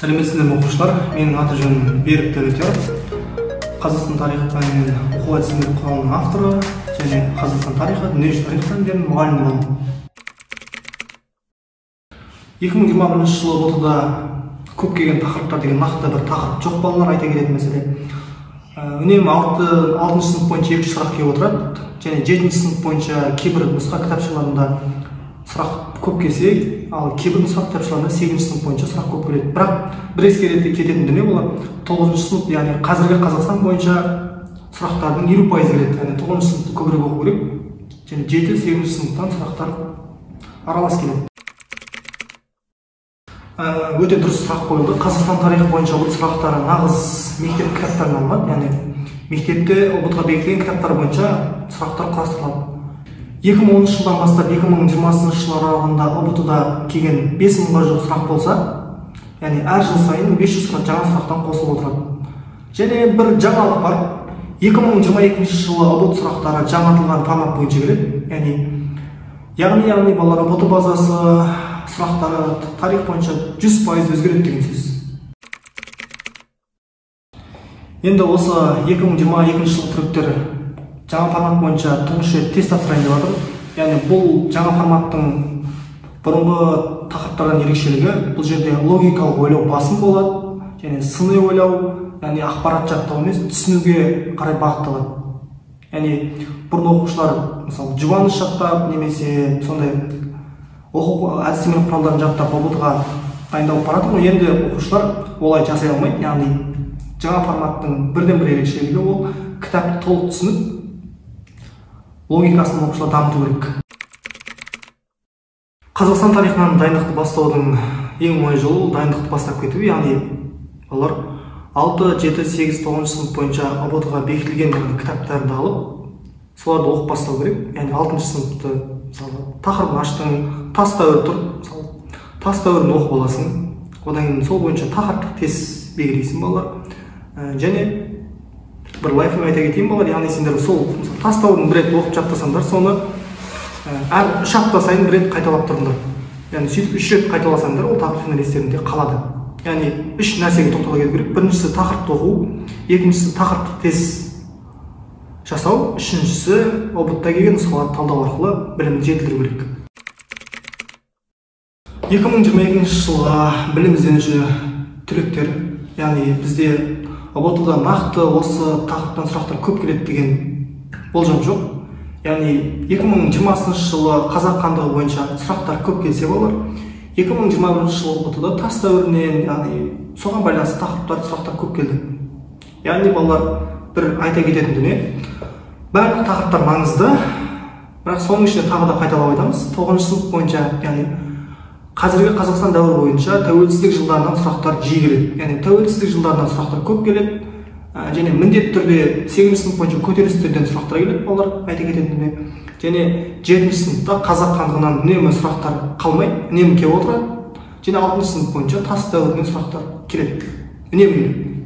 Сәлеметсіздер ме, оқушылар? Менің аты жөнім Берік Дәулетяров. Қазақстан тарихы пәнінен оқу әдістемелік құралының авторы және Қазақстан тарихы, дүниежүзі тарихы пәндерінің мұғалімі боламын. 2021 жылы ҰБТ-да көп келген тақырыптар деген нақты бір тақырып жоқ, балалар, айта кететін мәселе. Үнемі 6 сынып бойынша 2 сұрақ келіп отырады және 7 сынып бойынша кейбір нұсқа кітапшаларында сұрақ көп келсе, ал кейбір нұсқа кітапшаларында 8 сынып бойынша сұрақ көп келеді. Бірақ бір ескерете кететін дүние, олар 9 сынып, яғни қазіргі Қазақстан бойынша сұрақтардың 50% келеді. Яғни 9 сыныпты көбірек оқу керек және 7-8 сыныптан сұрақтар аралас келеді. Өте дұрыс сұрақ қойылды. Қазақстан тарихы бойынша ұбт сұрақтары нағыз мектеп кітаптарынан алынады, яғни мектепте ұбт-ға бекітілген кітаптар бойынша сұрақтар құрастырылады. 2010 жылдан бастап 2020 жыл аралығында ұбт-да келген 5000-ға жуық сұрақ болса, яғни әр жыл сайын 500 сұрақ жаңа сұрақтан қосылып отырады. Және бір жаңалық бар. 2022 жылы ұбт сұрақтары жаңартылған формат бойынша келеді. Яғни балалар, ұбт базасы сұрақтары тарих бойынша 100% өзгереді деген сөз. Енді осы 2022 жылғы түлектер жаңа формат бойынша тұңғыш рет тест тапсырайын деп жатыр. Яғни бұл жаңа форматтың бұрынғы тақырыптардан ерекшелігі, бұл жерде логикалық ойлау басым болады және сыни ойлау, яғни ақпарат жаттау емес, түсінуге қарай бағытталады. Яғни бұрын оқушылар мысалы жұбаныш жаттап немесе сондай оқу әдістемелік құралдарын жаттап ұбт-ға дайындалып барады ғой. Енді оқушылар олай жасай алмайды. Яғни жаңа форматтың бірден бір ерекшелігі ол кітапты толық түсініп, логикасын оқушылар дамыту керек. Қазақстан тарихынан дайындықты бастаудың ең оңай жолы ол дайындықты бастап кету. Яғни балалар 6, 7, 8, 9 сынып бойынша ұбт-ға бекітілген кітаптарды алып, соларды оқып бастау керек. Яғни 6 сыныпты мысалы тақырыбын аштың, тас дәуірі тұр, мысалы тас дәуірін оқып аласың, одан кейін сол бойынша тақырыптық тест белгілейсің, балалар. Және бір лайфхак айта кетейін, балалар, яғни сендер сол мысалы тас дәуірін бір рет оқып жаттасаңдар, соны әр 3 апта сайын бір рет қайталап тұрыңдар. Яғни сөйтіп 3 рет қайталасаңдар, ол тақырып сендер естеріңде қалады. Яғни 3 нәрсеге тоқтала кету керек. Біріншісі тақырыпты оқу, екіншісі тақырыптық тест жасау, үшіншісі ұбт-та келген нұсқаларды талдау арқылы білімді жетілдіру керек. 2022 жылға білім ізденуші түлектер, яғни бізде ұбт-да нақты осы тақырыптан сұрақтар көп келеді деген болжам жоқ. Яғни 2020 жылы қазақ хандығы бойынша сұрақтар көп келсе, балалар, 2021 жылы ұбт-да тас дәуірінен, яғни соған байланысты тақырыптар сұрақтар көп келді. Яғни балалар, бір айта кететін дүние, барлық тақырыптар маңызды, бірақ соның ішінде тағы да қайталап айтамыз, 9 сынып бойынша, яғни қазіргі Қазақстан дәуірі бойынша тәуелсіздік жылдарынан сұрақтар жиі келеді. Яғни тәуелсіздік жылдарынан сұрақтар көп келеді және міндетті түрде 8 сынып бойынша көтерілістерден сұрақтар келеді, балалар, айта кететін дүние. Және 7 сыныпта қазақ хандығынан үнемі сұрақтар қалмайды, үнемі келіп отырады. Және 6 сынып бойынша тас дәуірінен сұрақтар келеді, үнемі келеді.